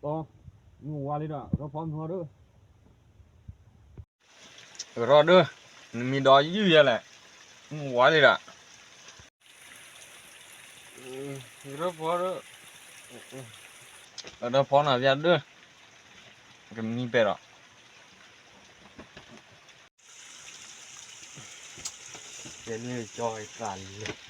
အီ, မုၢ်ဝါလံဒီး ကထီၣ်ဖီမုၢ်ဟီဒၢ, ကထီၣ်ဒၢ, နမံၤဒီးယုၢ်ယဲလဲၣ်, မုၢ်ဝါလံဒီး, ကထီၣ်ဖီဒၢ, ကထီၣ်ဖီနၤဖၠၣ်ဒၢ, ကမံပဲာ်ဒီး တဲန့ၢ်ကၠီကၢ်လၢာ်.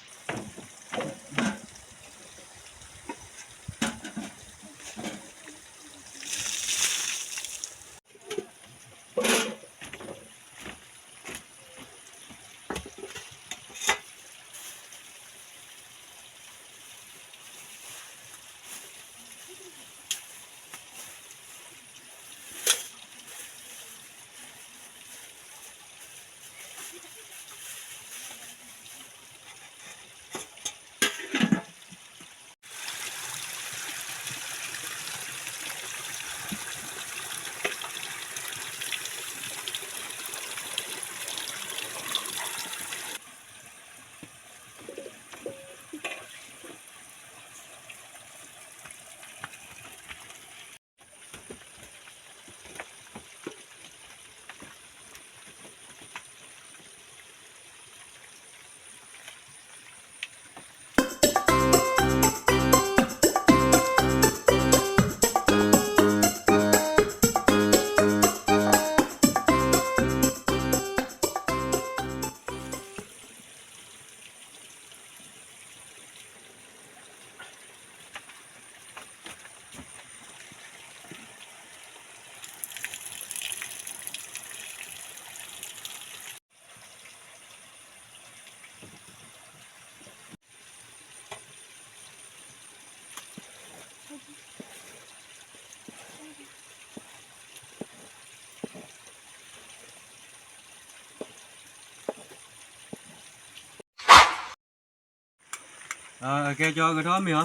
ကဲကၠီ ကထီၣ်မ့ၤအီၤ,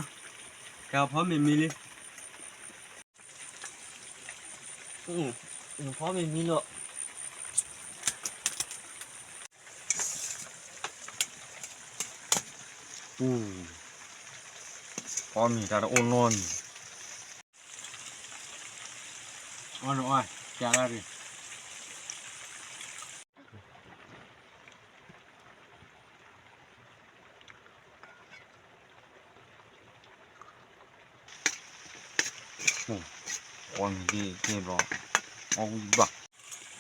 ကဲဖီမ့ၤမံလံ, ဖီမ့ၤမံလီၤ. ဖီမ့ၤတၢ်တအိၣ်နီတမံၤ, အီၣ်နအီၣ်, ကၢ်လၢရ့ၣ်. အီၣ်မ့ၤဒ်က့ၤဘျီ, အီၣ်ဝံၣ်ဘၣ်.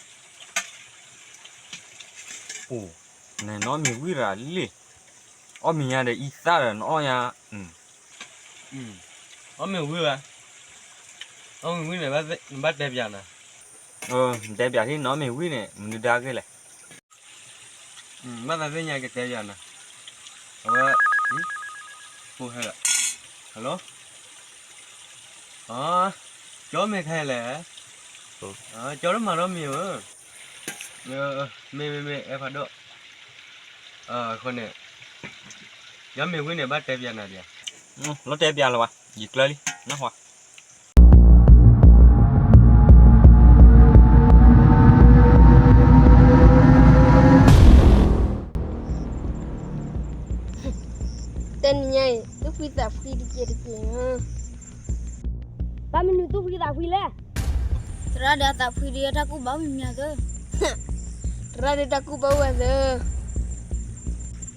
အိၣ်, နနီၢ်မ့ၤဝံၣ်ရၤလံ, အီၣ်မ့ၤညါဒီးအံသၣ်ဒီးနအီၣ်ညါ, အီၣ်မ့ၤဝံၣ်ဘၣ်, အီၣ်မ့ၤဝံၣ်န့ၣ် နဘၣ်တဲပၠးနၤ, နတဲပၠးထံၣ်နီၢ်မ့ၤဝံၣ်န့ၣ် မနုၤဒၣ်က့ၤလဲၣ်. ဘၣ်သးသ့ၣ်ညါကတဲယၤနၤ, အဝဲ, ဟဲလီၤ, ကၠီမ့ၢ်ခဲလဲၣ်, ကၠီတမၤနီတမံၤဧၢ, မ့ၢ်မ့ၢ်မ့ၢ်အဲၣ်ဖးဒိၣ်, အဃိန့ၣ်, ယီမ့ၤဝံၣ်န့ၣ် ဘၣ်တဲပၠးနၤဒံးဧါ, လီၤတဲပၠးလၢၤဘၣ်, ယကျၢၤလံ, နၢ်ဟူဧါ. တနံၤညါအံၤ သူၣ်ဖှံသးဖှံတက့ၢ်တက့ၢ်, ဘၣ်မနုၤသူၣ်ဖှံသးဖှံလဲၣ်. သရၣ်ဒီးအသးဖှံဒ်အတၢ်ကူၣ်ဘၣ်မံၤမံၤသၢ, သရၣ်ဒီးတၢ်ကူၣ်ဘၣ်ဝဲသၢ,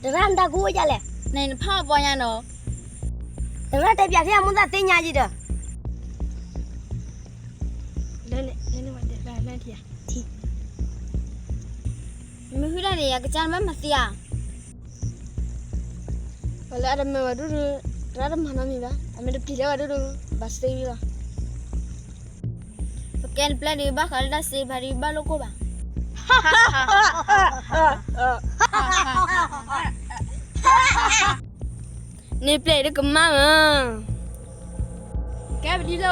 သရၣ်နတၢ်ကူၣ်ဝဲဒ်လဲၣ်, နဖးအီၣ်ပီညါနီၤ, သရၣ်တဲပၠးထဲအမိၢ်သၣ်သ့ၣ်ညါယံၤဒီး မ့ၢ်ဟုၣ်တၢ်န့ၣ် ယကစၢ်နဘၣ်မၤသံဧါ, ပှၤလၢအတမၤဝဲဒၣ်ဒီး သရၣ်တမၤနီတမံၤဘၣ်, အမ့ၢ်တပျံၤလၢဝဲဒၣ်ဒီး ဘၣ်စ့ဝံၤလီၤ. ပကဲနပျဲၢ်ဒီး ဘၣ်ဃးလၢတၢ်စ့ဖးဒံး ဘၣ်လိၣ်ကိၢ်ဘၣ်. န့ၣ်ပျဲၢ်ဒီးကမၣ်မး, ကဲပဒံလီၤ.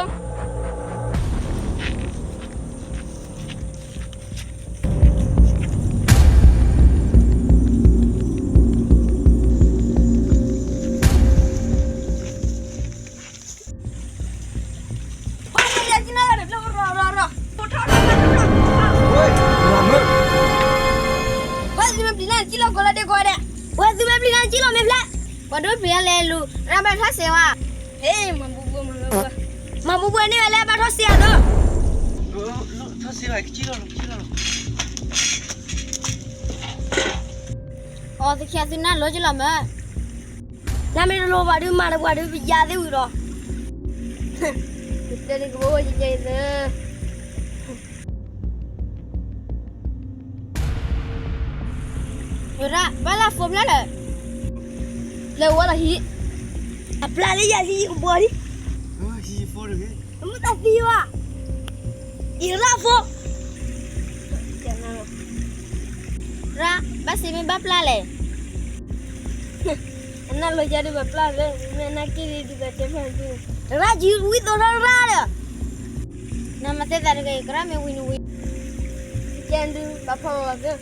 ပှၤသုမ့ၢ်ပျံၤလၢ် ကံၣ်လီၤကိးလၢဒ့ကိးဂၤဒဲး, ပှၤသုမ့ၢ်ပျံၤလၢ် ကံၣ်လီၤမ့ၢ်ဖျဲး, ပှၤဒိပျံၤလၢ်လဲၤလူၤ ရၢ်ဘၣ်ထီၣ်စဲးဝါ, ဟ့ၣ် မၤဘူးဘူးမၤဘူးဘူး, မၤပူၤပှဲၤန့ၢ်ဝဲလၢဘၣ်ထီၣ်စံးအဒိၣ်, ထီၣ်စံးဘၣ်ကစံၣ်လီၤလီၤ, အီသုခံသုနၢ်လီၤကလီၤမၢ်, နမ့ၢ်တလိၣ်ဘၣ်ဒုးမၤတပှၤဒုးပယါသ့ဝံၤဒီး, တဲန့ၣ်ကဘိဝဲယကဲအံၤသၢ ရၣ် ဘၣ်လၢဖိဖျါလၢာ်, လၢဝဲလီၤဟံၣ်, အပျၢ်လၢယၤဟံၣ်ယကဘီဒံး, မ့ၢ်တသံဘၣ်, အံၤရၣ်ဖိ, ရၣ် ဘၣ်စံးမ့ၢ်ဘၣ်ပျၢ်လဲၣ်, အနၢ်လီၤယၤဒုးဘၣ်ပျၢ်လၢာ်, မ့ၢ်အနၢ်က့ၤဒုးဘၣ်တဲဖျါန့ၣ်, ရၣ်ကံဝံသိးထီၣ်ရၣ်ဒီး နမၤသ့သးတဂ့ၤ ကရၣ်မ့ၢ်ဝံနဝံ, ကဲဒုးဘၣ်ဖီဝဲသၢ,